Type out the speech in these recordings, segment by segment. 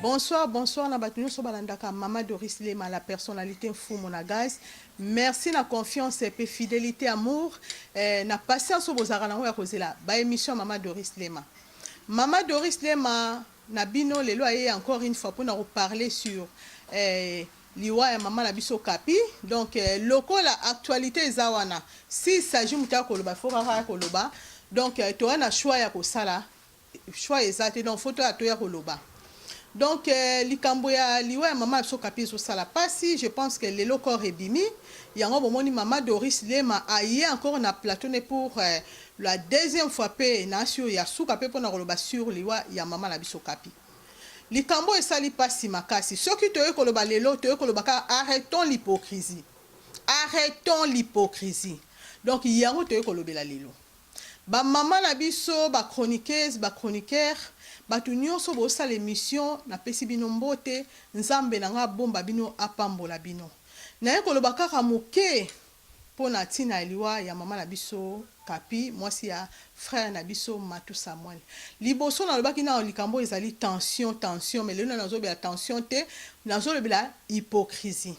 Bonsoir, bonsoir na bato nyonso balandaka Mama Doris Lema, la personnalité mfumu na gaz. Merci na confiance pe fidélité, amour, eh, na patience oyo bozalaka nango ya kozela ba émission Mama Doris Lema. Mama Doris Lema na bino lelo aye encore une fois pona ko parler sur eh, liwa ya mama na biso Kapi. Donc eh, lokola actualité eza wana, s'il s'agit moto ya koloba, faut kaka ya koloba. Donc eh, toya na choix ya kosala, choix eza te, donc faut toya toya koloba. Donc eh, likambo ya liwa ya mama na biso Kapi ezosala pasi. Je pense que lelo corps ebimi yango, bomoni Mama Doris Lema aye encore na plateau ne pour eh, la deuxième fois mpe na sur ya suka mpe mpona koloba sur liwa ya mama na biso Kapi. Likambo esali pasi makasi. Soki toye koloba lelo, toye koloba kaka arrêtons l'hypocrisie, arrêtons l'hypocrisie. Donc yango toye kolobela lelo. Bamama na biso, bachroniqueuse, bachroniqueur, bato nyonso bosala émission, napesi bino mbote. Nzambe na nga abomba bino, apambola bino. Naye koloba kaka moke mpo na ntina ya liwa ya mama na biso Kapi, mwasi ya frère na biso Matu Samuel. Liboso nalobaki na likambo ezali tension, tension, mais lelo nazolobela tension te, nazolobela hypocrisie.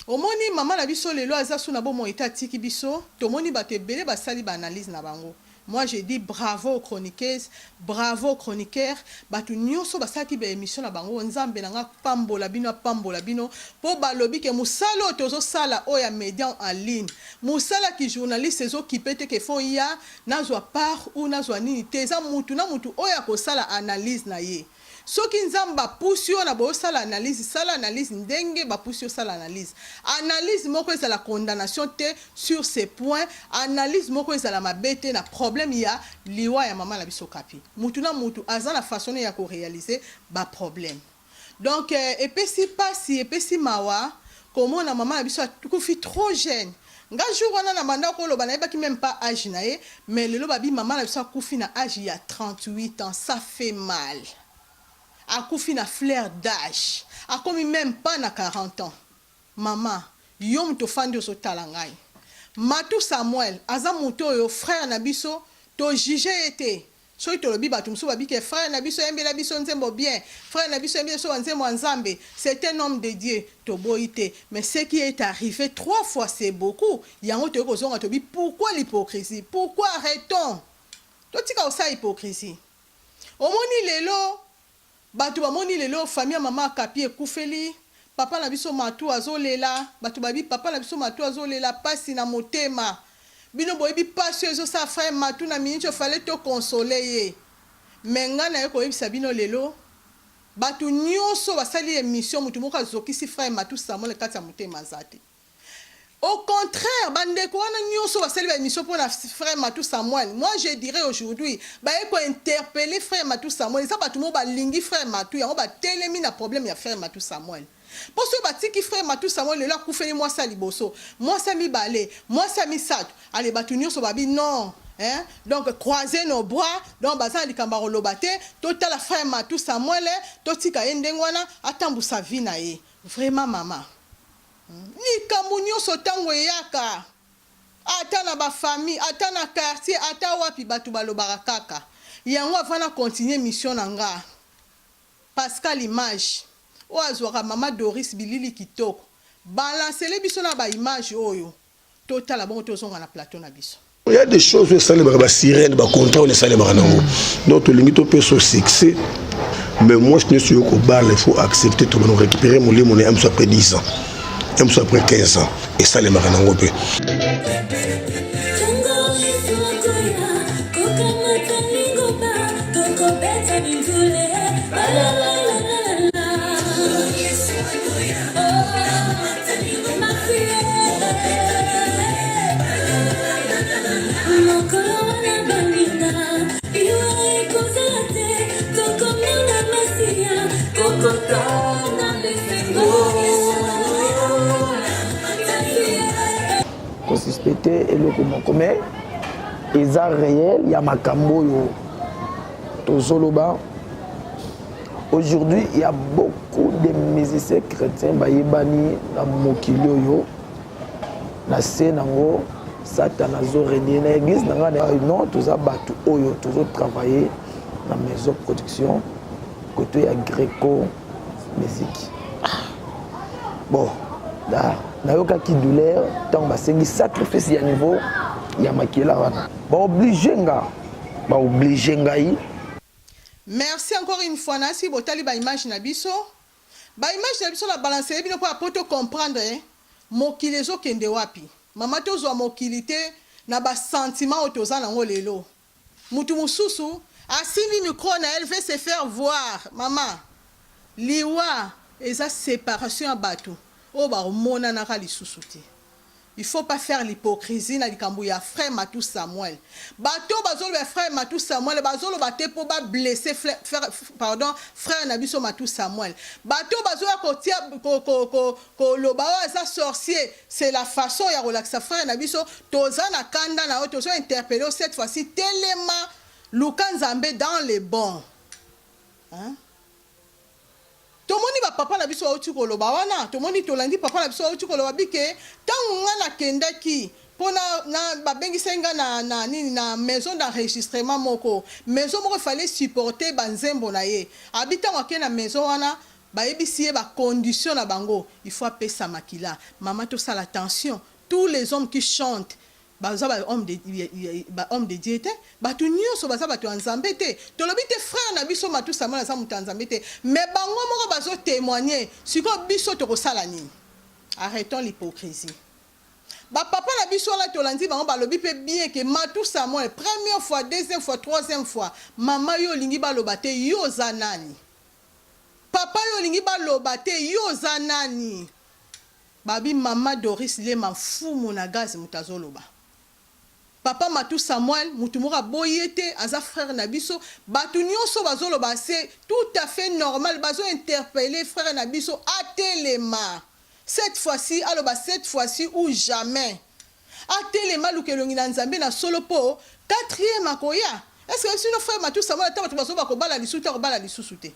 Omoni mama na biso lelo aza su na bomoi te, atiki biso. Tomoni bato ebele basali baanalyse na bango. Moi, je dis bravo aux chroniqueuses, bravo aux chroniqueurs, bato nyonso basalaki baémission na bango. Nzambe na nga pambola bino, apambola bino, mpo balobi ke mosala oyo tozosala, oyo ya média en ligne, mosala ki journaliste, ezokipe te ke faut ya nazwa part ou nazwa nini te. Eza mutu na mutu oyo akosala analyse na ye. Soki Nzambe apusi yo na boyosala analyse, sala analyse ndenge bapusi osala analyse. Analyse moko ezala condamnation te sur ce point, analyse moko ezala mabe te na problème ya liwa ya mama na biso Kapi. Mutu na mutu aza na façon ya koréaliser baproblème. Donc epesi pasi, epesi mawa komona mama na biso akufi trop jeune. Nga jour wana na banda koloba, nayebaki même pas âge na ye, mais lelo babi mama na biso akufi na âge ya 38 ans. Ça fait mal. Akufi na fleur d'âge, akomi même pas na 40 ans. Mama, yo moto ofandi ozotala ngai, Matu Samuel aza moto oyo frère na biso, tojuge ye te. Soki tolobi, bato mosusu babike frère na biso yembela biso nzembo bien, frère na biso yembela biso banzembo ya Nzambe, c'est un homme de Dieu, toboyi te. Mais ce qui est arrivé trois fois, c'est beaucoup. Yango toyei kozonga, tobi pourquoi l'hypocrisie? Pourquoi? Arrêtons, totika kosala hypocrisie. Omoni lelo bato bamoni lelo famille ya mama Akapi ekufeli papa na biso Matu azolela. Bato babi papa na biso Matu azolela pasi na motema. Bino boyebi pasi oyo ezosala frère Matu na miniti oyo, fallait toconsoler ye. Mais ngai naye koyebisa bino lelo, bato nyonso basali émission, motu moko azokisi frère Matu Samuel kati ya motema aza te. Au contraire, bandeko wana nyonso basali baémission mpona frère Matu Samuel, moi je dirais aujourd'hui baye kointerpeller frère Matu Samuel, eza bato moko balingi frère Matu, yango batelemi na problème ya frère Matu Samuel. Mpo soki batiki frère Matu Samuel lelo akufeli mwasi ya liboso, mwasi ya mibale, mwasi ya misato, ale bato nyonso babi non, hein? Donc croiser nos bras, donc baza na likambo ya koloba te. Totala frère Matu Samuel, totika ye ndenge wana atambusa vie na ye. Vraiment mama, likambo nyonso ntango eyaka, ata na bafamille, ata na quartier, ata wapi, bato balobaka kaka yango. Avant na continue mission na nga, Pascal Image oyo azwaka mama Doris bilili kitoko, balancele biso na baimage oyo totala, bongo tozonga na plateau na biso. Il y a des choses oyo esalemaka, basirène, bacontrôle esalemaka nango. Donc tolingi topesa succès, mais mwasi nyonso oyo kobala, il faut accepter tobana récupérer molimo na ye mosu après 10 ans, ye mosu après 15 ans, esalemaka nango mpe. Kosuspecte eloko moko mais eza réel ya makambo oyo tozoloba. Aujourd'hui, il y a beaucoup de musiciens chrétiens bayebani na mokili oyo na se nango Satan azo régner na église na ngai. Non, toza bato oyo tozo travailler na maison production côté ya Greco Musique. Bon, nayokaki douleur ntango basengi sacrifice ya niveau ya makila wana, baoblige nga, baoblige ngai. Merci encore une fois. Nasi botali baimage na biso, baimage na biso na balance bino mpo po tocomprendre mokili ezokende wapi. Mama, tozwa mokili te na basentiment oyo toza nango lelo. Mutu mosusu asimbi micro na elle veut se faire voir. Mama, liwa eza séparation ya bato oyo bakomonanaka lisusu te. Il faut pas faire l'hypocrisie na likambo ya frère Matou Samuel. Bato bazoloba frère Matou Samuel, bazoloba te mpo bablesse, pardon, frère na biso Matou Samuel. Bato bazoya kotia koloba oyo aza sorcier, c'est la façon ya kolakisa frère na biso toza na kanda na oyo tozo interpeller. Cette fois-ci, telema, luka Nzambe dans le bon, hein? Tomoni bapapa na biso bauti koloba wana, tomoni, tolandi papa na biso bauti koloba bike. Ntango nga nakendaki mpo na babengisaki nga na nini, na maison d'enregistrement moko, maison moko efallait supporter banzembo na ye. Abi ntango akei na maison wana, bayebisi ye bacondition na bango, il faut apesa makila. Mama, tosala attention. Tous les hommes qui chantent baza bahomme de, bahomme de Dieu te. Bato nyonso baza bato ya Nzambe te. Tolobi te frère na biso Matu Samuel aza moto ya Nzambe te, mais bango moko bazotémoigne. Sikoyo biso tokosala nini? Arrêtons l'hypocrisie. Bapapa na biso wana tolandi bango, balobi mpe bien ke Matu Samuel, première fois, deuxième fois, troisième fois. Mama, yo olingi baloba te, yo oza nani? Papa, yo olingi baloba te, yo oza nani? Babi mama Doris Lema, mfumu na gaz, moto azoloba. Papa Matu Samuel, motu moko aboyi ye te, aza frère na biso. Bato nyonso bazoloba, c'est tout à fait normal. Bazointerpeller frère na biso atelema cette fois-ci, aloba cette fois-ci ou jamais. Atelema, aluka elongi na Nzambe na solo mpo quatrième akoya. Est ce que sino frère Matu Samuel, ata bato bazoba kobala lisusu te, akobala lisusu te?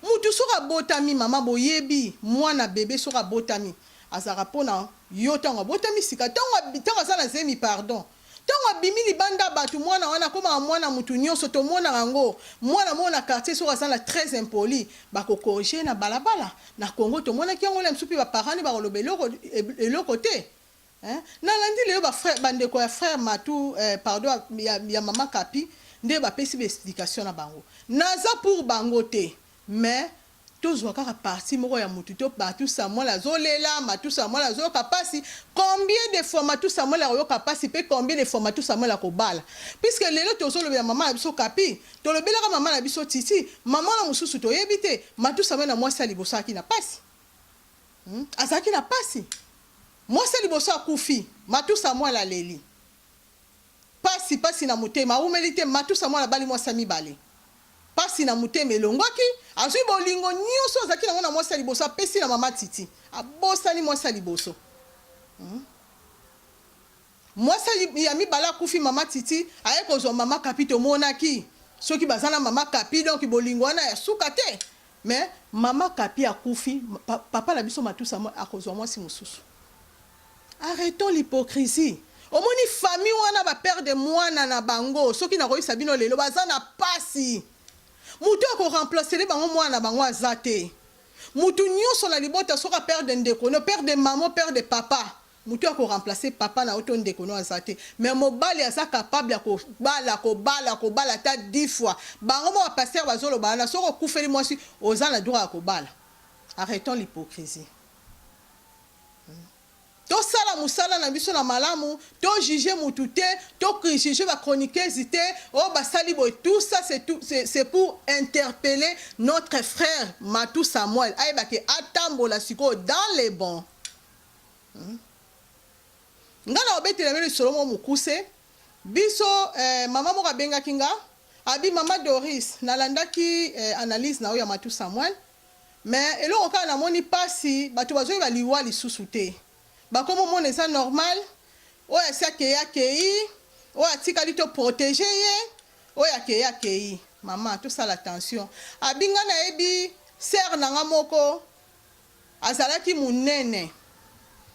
Mutu soki abotami, mama, boyebi mwana bebe soki abotami azalaka mpona yo. Ntango abotami sika, ntango aza na zemi, pardon, ntango abimi libanda, bato, mwana wana akomaka mwana mutu nyonso. Tomonaka yango, mwana moko na quartier soki aza na très impoli, bakocorriger na balabala. Na Congo tomonaki yango na misu mpe baparent bakoloba eloko te. Nalandi lelo bandeko ya frère Matu, pardon, ya mama Kapi, nde bapesi baexplication na bango. Naza pour bango te, mais tozwa kaka parti moko ya motu to. Matu Samuel azolela, Matu Samuel azoyoka mpasi. Combien de fois Matu Samuel akoyoka mpasi? Mpe combien de fois Matu Samuel akobala? Puisque lelo tozolobela mama na biso Kapi, tolobelaka mama na biso Titi, mama na mosusu toyebi te. Matu Samuel na mwasi ya liboso azalaki na mpasi, Azalaki na mpasi. Mwasi ya liboso akufi, Matu Samuel aleli pasi, pasi na motema. Awumeli te, Matu Samuel abali mwasi ya mibale. Pasi na motema elongwaki, azwi bolingo nyonso azalaki nango na mwasi ya liboso, apesi na mama Titi, abosani mwasi ya liboso, Mwasi ya mibale akufi, mama Titi aye kozwa mama Kapi. Tomonaki soki baza na mama Kapi, donc bolingo wana ya suka te. Mais mama Kapi akufi, papa na biso Matusa akozwa mwasi mosusu. Arrêtons l'hypocrisie. Omoni famille wana baperdre mwana na bango, soki nakoyebisa bino lelo, baza na pasi. Motu akoremplacer bango mwana na bango aza te. Motu nyonso na libota soki aperdre ndeko no, perdre mama, perdre papa, motu akoremplacer papa na yo to ndeko no aza te. Mais mobali aza capable ya kobala, kobala, kobala ata 10 fois. Bango mo bapasteur bazoloba wana, soki okufeli mwasi, oza na droit ya kobala. Arrêtons l'hypocrisie. Tosala mosala na biso na malamu, tojuge mutu te, tojuge bachroniqueuse te oyo basali boye. Tout ça, c'est pour interpeller notre frère Matou Samuel, ayebake atambola sikoyo dans les bons, Nga na obetela bino lisolo moko mokuse. Biso mama moko abengaki nga, abi: "Mama Doris, nalandaki analyse na oyo ya Matu Samuel." Mais eloko kaka namoni pasi, bato bazoyeba liwa lisusu te. Bakomi omona eza normal, oyo asi akeyi akeyi, oyo atikali to proteger ye, oyo akeyi akeyi. Mama tosala attention. Abi nga nayebi sœur na nga moko azalaki munene,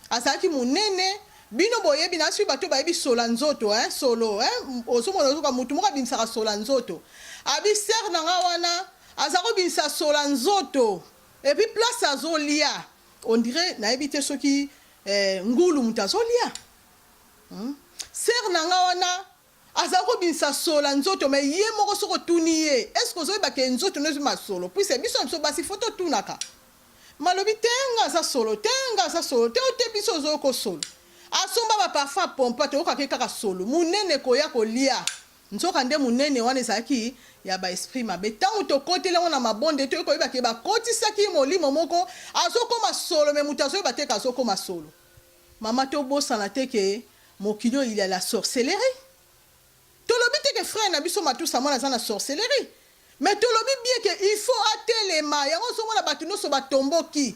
azalaki munene, bino boyebi na soki bato bayebi sola nzoto hein, solo hein, ozomona ozoka mutu moko abimisaka sola nzoto. Abi sœur na nga wana aza kobimisa sola nzoto et puis place azolia on dirait nayebi te soki eh, ngulu mutu azolia. Sœur na nga wana aza kobimisa sola nzoto, mais ye moko soki otuni ye, est ce que ozoyeba ke nzoto no ezwi masolo? Puisque biso na biso basi fo totunaka. Malobi te nga aza solo te, nga aza solo te, o te biso ozoyoka solo. Asomba ba parfum pompa, toyokaka kaka solo monene koya kolia. Nzoka nde monene wana ezalaki ya ba esprit mabe. Ntango tokoteli yango na mabonde, toyei koyeba ke bakotisaki molimo moko azokoma solo, mais moto azoyeba te ke azokoma solo. Mama, tobosana te ke mokili oyo il y a la sorcellerie. Tolobi te ke frère na biso Matou Samuel aza na sorcellerie, mais tolobi bien ke il faut atelema. Yango ozomona bato nyonso batomboki,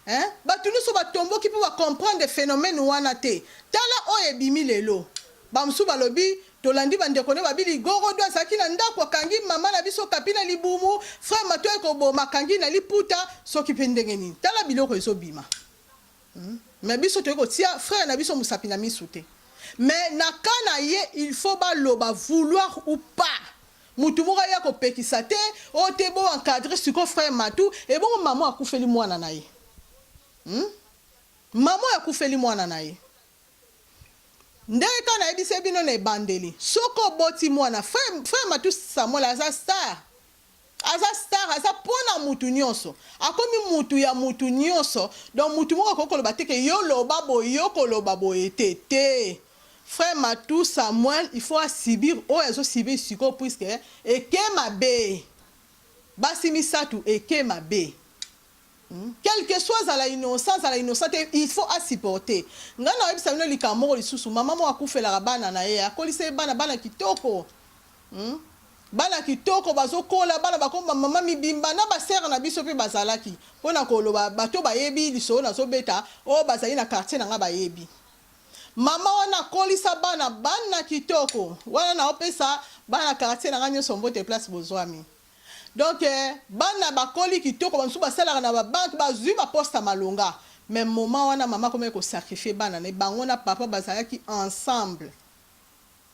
hein? Bato nyonso batomboki mpo bacomprendre phénomène wana te. Tala oyo ebimi lelo, bamosusu balobi tolandi bandeko ne babi ligorodo azalaki na ndako, akangi mama na biso kapi na libumu, frère Matou ekoboma, akangi na liputa, soki mpe ndenge nini. Tala biloko ezobima. Mais biso toyei kotia frère na biso mosapi na misu te, mais na ka na ye il faut baloba, vouloir ou pas. Mutu moko aya kopekisa te oyo te, bo encadre sikoyo frère Matou. Ebongo mama akufeli mwana na ye, Mama oyo akufeli mwana na ye, ndenge kaka nayebisi bino na ebandeli, soki oboti mwana, frère Matou Samuel aza star, aza star, aza mpona mutu nyonso, akomi mutu ya mutu nyonso. Donc mutu moko akoki koloba te ke yo loba boye, yo koloba boye te. Te, frère Matou Samuel il faut asubir oyo azosubir sikoyo, puisque eke mabe, basi misato eke mabe. Quel que soit azala innocent, azala innocent te, il faut asupporter. Ngai nayebisa bino likambo moko lisusu. Mama moko akufelaka bana na ye, akolisa ye bana, bana kitoko, Bana kitoko bazokola, bana bakoma mama mibimba na basere na biso mpe bazalaki mpona koloba. Bato bayebi lisolo nazobeta oyo bazali na quartier na ngai bayebi mama wana akolisa bana, bana kitoko wana. Naopesa bana quartier na ngai nyonso mbote place bozwami. Donc bana bakoli kitoko, bamosusu basalaka na babanke, bazwi baposte ya malonga. Mais moment wana mama akomaki kosacrifier bana na bango na papa bazalaki ensemble.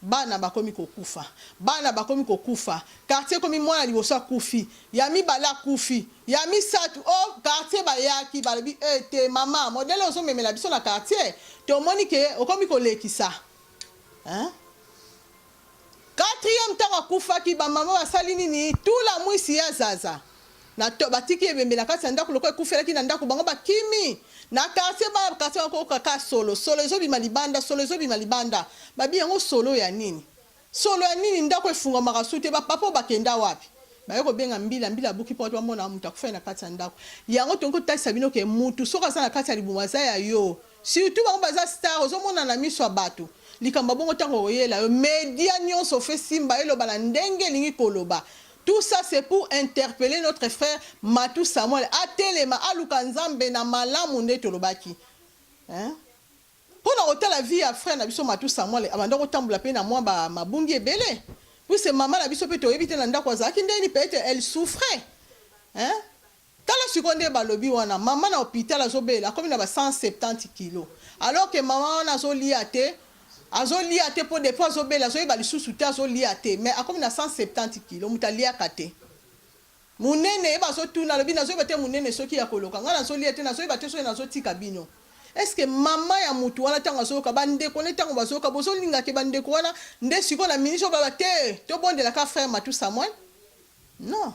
Bana bakomi kokufa, bana bakomi kokufa. Quartier ekomi, mwana liboso akufi, ya mibale akufi, ya misato o quartier bayaki balobi e te mama, modèle ozomemela biso na quartier, tomoni ke okomi kolekisa, hein? Quatrième, ntango akufaki, bamama basali nini? Tula mwisi ya zaza na to, batiki ebembe na kati ya ndako lokola ekufelaki na ndako. Bango bakimi na quartier, bana quartier bakoyoka kaka solo, solo ezobima libanda, solo ezobima libanda. Babi yango solo ya nini? Solo ya nini? Ndako efungwamaka su te. Bapapa oyo bakenda wapi? Baye kobenga mbila, mbila abuki mpo bamona moto akufaki na kati ya ndako. Yango tongi kotalisa bino ke mutu soki aza na kati ya libumu aza ya yo, surtout bango baza star, ozomona na miso ya bato. Likambo bongo ntango oyela yo media nyonso fe simba eloba na ndenge elingi koloba. Tout ça, c'est pour interpeller notre frère Matou Samuel atelema, aluka Nzambe na malamu nde tolobaki, hein? Mpona kotala vie ya frère na biso Matou Samuel, abanda kotambola mpe na mwa mabungi ebele, puisque mama na biso mpe toyebi te na ndako azalaki ndeni, peut-être elle souffrait, hein? Tala sikoyo nde balobi wana mama na hôpital azobela, akomi na ba 170 kilo, alors que mama wana azolia te, azolia te mpo depuis azobela azoyeba lisusu te, azolia te, mais akomi na 170 kilo. Moto aliaka te, monene ye bazotuna, alobi nazoyeba te monene soki ya koloka ngai, nazolia te, nazoyeba te soki nazotika bino. Est ce que mama ya motu wana, ntango azoyoka, bandeko ne ntango bazoyoka, bozolingake bandeko wana nde sikoyo na minisi oyo baba te tobondelaka frère Matou Samuel? Non,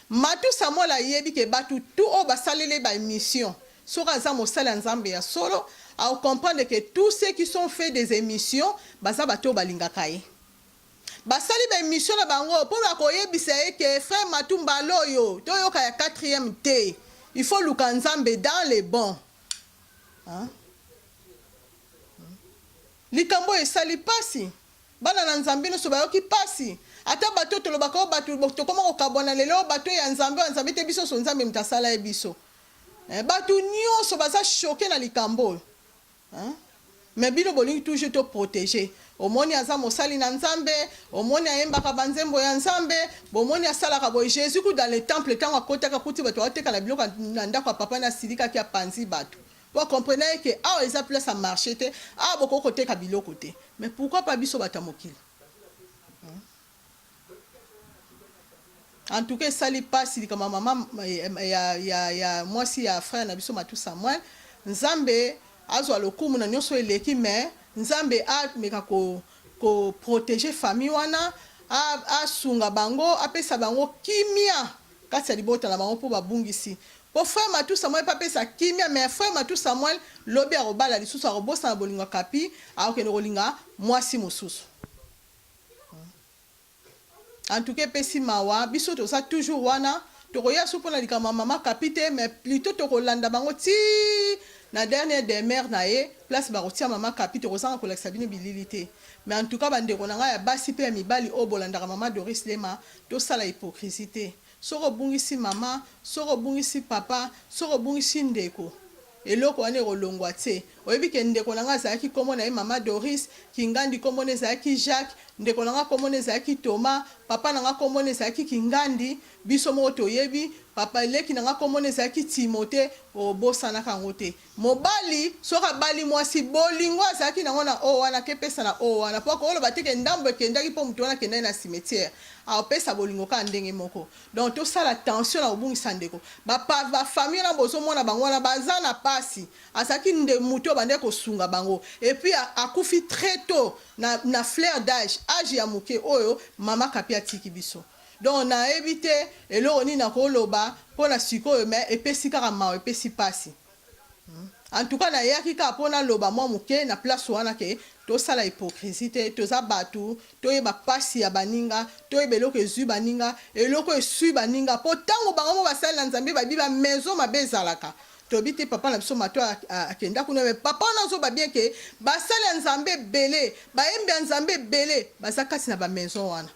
Matou Samuel ayebi ke bato tu oyo basaleli baémission, soki aza mosali ya Nzambe ya solo, acomprendre que tous ceux qui sont fait des émissions baza bato oyo balingaka ye. Basali baémission na bango mpo bakoyebisa ye ke frère Matou, mbala oyo toyoka ya quatrième te, il faut luka Nzambe dans les bons, hein? Likambo oyo esali mpasi, bana na Nzambe nyonso bayoki mpasi. Ata bato oyo tolobaka oyo bato tokoma kokabwana lelo oyo bato ya Nzambe oyo ya Nzambe te biso nyonso Nzambe moto asala ye biso. Eh, bato nyonso baza choque na likambo oyo. Hein? Mais bino bolingi toujours to proteger. Omoni aza mosali na Nzambe, omoni ayembaka ba nzembo ya Nzambe, bomoni asalaka boye. Jesus ku dans le temple tango akotaki akuti bato baoteka na biloko na ndako ya papa na asilikaki apanzi bato. Po a comprena ye que awa eza place ya marche te, awa bokoki koteka biloko te. Mais pourquoi pas biso bato ya mokili? En tout cas esali pasi likambo ya mama ya, ya, ya mwasi ya frère na biso Matou Samuel. Nzambe azwa lokumu na nionso eleki mais Nzambe ameka ko ko proteger famille wana, asunga bango, apesa bango kimia kati ya libota na bango po babungisi. Po frère Matou Samuel pe apesa kimia mais frère Matou Samuel lobi akobala lisusu akobosana bolingo ya Kapi akokende kolinga mwasi mosusu. En tout cas epesi mawa, biso toza toujours wana, tokoya su pona likambo ya maman Kapi te mais plutot tokolanda bango ti na dernière demeure na ye place bakotia maman Kapi, tokozanga kolakisa bino bilili te. Mais en tout cas ba ndeko na ngai ya basi pe ya mibali oyo bolandaka maman Doris Lema, tosala hypocrisie te. Soki obungisi maman, soki obungisi papa, soki obungisi ndeko, eloko wana ekolongwa tse. Oyebi ke ndeko na nga azalaki kombo na ye mama Doris, Kingandi kombo ne ezalaki Jacques, ndeko na nga kombo ne ezalaki Thomas, papa na nga kombo ne ezalaki Kingandi, biso moko toyebi, papa leki na nga kombo ne ezalaki Timothee, obosanaka yango te. Mobali soki abali mwasi, bolingo azalaki na yango na oyo wana akepesa na oyo wana, po akoloba te ke ndambo ekendaki po moto wana akendaki na cimetière, akopesa bolingo kaka ndenge moko. Donc tosala attention na kobungisa ndeko. Ba ba famille wana bozo mona bango wana baza na pasi. Azalaki nde mutu oyo abandaki kosunga bango. Et puis akufi très tot na na fleur d'age, age ya muke oyo mama Kapi atiki biso. Donc nayebi te eloko nini nakoloba pona sikoyo mais epesi kaka mawa, epesi pasi. En tout cas nayaki kaka po naloba mwa muke na place wana ke tosala hypocrisie te, toza batu, toyeba pasi ya baninga, toyeba eloko ezui baninga, eloko esui baninga po tango bango moko basali na Nzambe bayebi ba maison mabe ezalaka. Toyebi te papa na biso Matou akenda kuna mais papa wana azoba bien ke basali ya Nzambe ebele, bayembi ya Nzambe ebele baza kati na ba maison wana.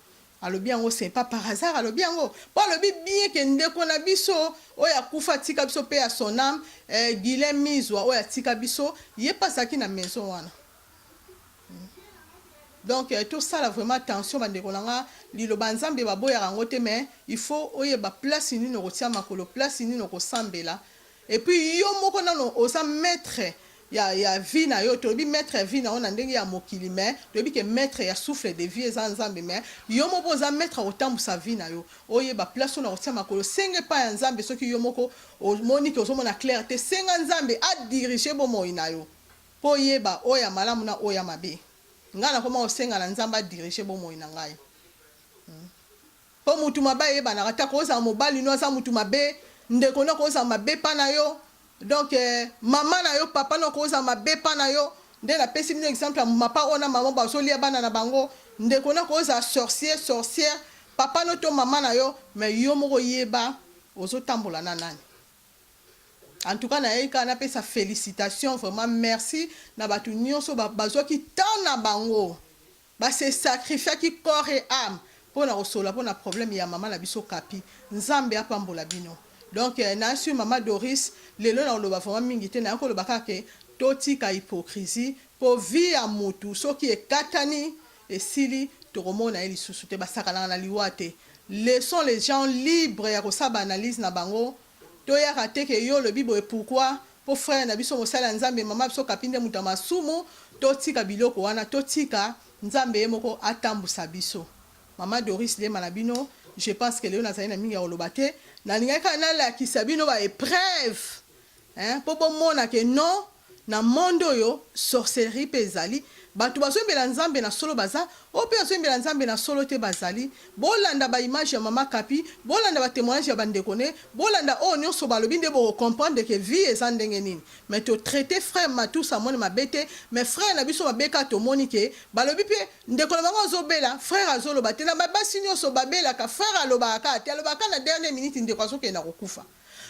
Alobi yango c'est pas par hasard alobi yango po alobi bien ke ndeko na biso oyo akufa atika biso paix à son ame eh, Guylain Mizwa oyo atika biso ye pe azalaki na maison wana donc eh, tosala vraiment attention bandeko na nga liloba ya Nzambe baboyaka yango te mais il faut oyeba place nini okotia makolo place nini okosambela Et puis yo moko nano oza maitre ya ya vie na yo, tolobi maitre ya vie na yo na ndenge ya mokili mais toyebi ke maitre ya souffle de vie eza Nzambe mais yo moko oza maitre ya kotambusa vie na yo, oyeba place oyo na kotia makolo, senga epai ya Nzambe soki yo moko omoni ke ozomona clair te, senga Nzambe a diriger bomoi na yo po oyeba oyo ya malamu na oyo ya mabe. Ngai nakoma kosenga na Nzambe a diriger bomoi na ngai. Po mutu mabe ayebanaka te akozala mobali no aza mutu mabe ndeko no akozala mabe epa na yo donc maman na yo papa no akozala mabe epa na yo nde na pesi bino exemple ya mapa oyo na maman bazo lia bana na bango ndeko no akozala sorcier sorcière papa no to maman na yo mais yo moko yeba ozo tambola na nani en tout cas nayei kaka napesa felicitations vraiment merci na batu nioso bazwaki temps na bango Ba se sacrifiaki corps et ame pona kosolola pona problème ya maman na biso Kapi. Nzambe apambola bino. Donc na sur maman Doris lelo nakoloba vraiment mingi te naye koloba kaka ke totika hypocrisie po vie ya mutu soki ekatani esili tokomona ye lisusu te basakanaka na liwa te. Laissons les gens libres ya kosala ba analyse na bango Toyaka te ke yo olobi boye pourquoi po frère na biso mosali ya nzambe maman biso kapi nde mutu ya masumu totika biloko wana totika nzambe ye moko atambusa biso maman Doris lema na bino je pense que lelo nazali na mingi ya koloba te nalingaki kaka nalakisa bino ba epreuve hein po bomona ke non Na monde oyo sorcellerie pe ezali, batu bazoyembela Nzambe na solo baza, oyo pe azoyembela Nzambe na solo te bazali, bolanda ba image ya mama Kapi, bolanda ba temoignage ya ba ndeko ne, bolanda oyo nionso balobi nde boko comprendre que vie eza ndenge nini, mais to traiter frère Matou Samuel mabe te, mais frère na biso mabe kaka tomoni que balobi pe ndeko na bango azobela, frère azoloba te, na ba basi nionso babelaka frère alobaka kaka te, alobaka kaka na dernière minute ndeko azokende akokufa.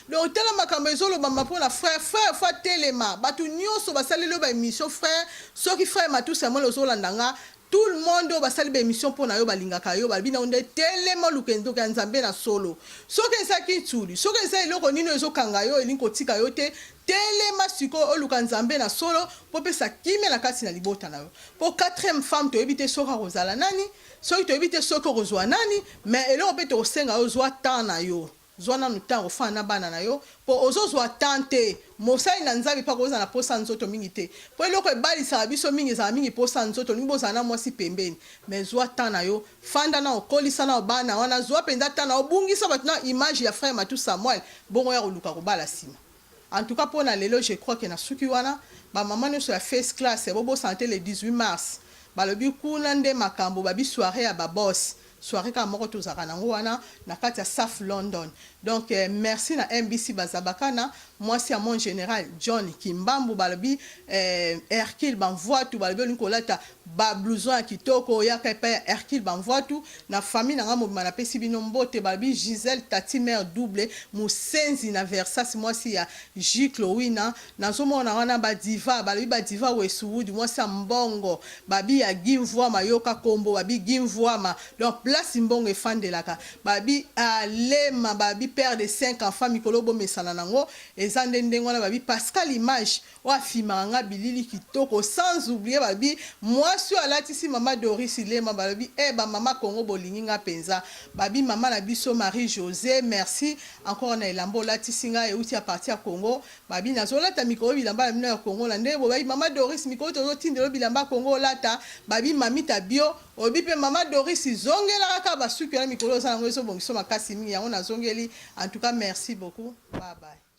Donc tala makambo ezo lobama pona frère, frère faut atelema, batu nioso basaleli yo ba emission frère, soki frère Matou Samuel ozo landa nga, Tout le monde oyo basali ba emission mpo na yo balingaka yo, balobi na yo nde telema oluka ndoki ya Nzambe na solo. Soki eza kintsuli, soki eza eloko nini oyo ezokanga yo elingi kotika yo te, telema sikoyo oluka Nzambe na solo mpo opesa kimia na kati na libota na yo. Mpo quatrième femme toyebi te soki akozala nani, soki toyebi te soki okozua nani, mais eloko mpe tokosenga yo zua temps na yo. Zua nanu temps ofanda na bana na yo po ozo zua temps te, mosali na nzambe pe akozala na posa ya nzoto mingi te po eloko ebalisaka biso mingi ezalaka mingi posa ya nzoto, olingi bozala na mwasi pembeni mais zua temps na yo fanda nao kolisa nao bana wana zua penza temps na yo bungisa batu na image ya frère Matou Samuel bongo oya koluka kobala sima. En tout cas pona lelo je crois que na suki wana, ba maman nionso ya face classe bo bosana te le 18 mars balobi kuna nde makambo babi soiree ya ba boss soiree kaka moko tozalaka nango wana na kati ya South London donc merci na MBC Bazabakana mwasi ya mon general John Kimbambu balobi eh, Hercule Bamvuatu balobi olingi kolata Ba blouson ya kitoko yaka epai ya Hercule Bamvuatu na famille na nga mobimba napesi bino mbote balobi Gisèle Tati mère double musenzi na Versace mwasi ya Gicle Owina nazomona wana ba diva balobi ba diva Westwood mwasi ya mbongo babi ya Guy Mvuama yoka kombo babi Guy Mvuama donc place mbongo efandelaka babi Alema babi père de 5 enfants mikolo bomesana nango eza nde ndenge wana babi Pascal Image Oyo afimaka nga bilili kitoko sans oublier balobi muasi oyo alatisi mama Doris lema balobi eh ba mama Congo bolingi nga penza babi mama na biso Marie Jose merci encore na elamba olatisi nga ewuti a partir ya Congo babi nazolata mikolo bilamba na bino ya Congo na ndenge bobaki mama Doris mikolo tozotindelo bilamba ya Congo olata babi mamita bio olobi pe mama Doris zongelaka kaka basuki wana mikolo oza nango ezobongiso makasi mingi yango nazongeli en tout cas merci beaucoup bye bye.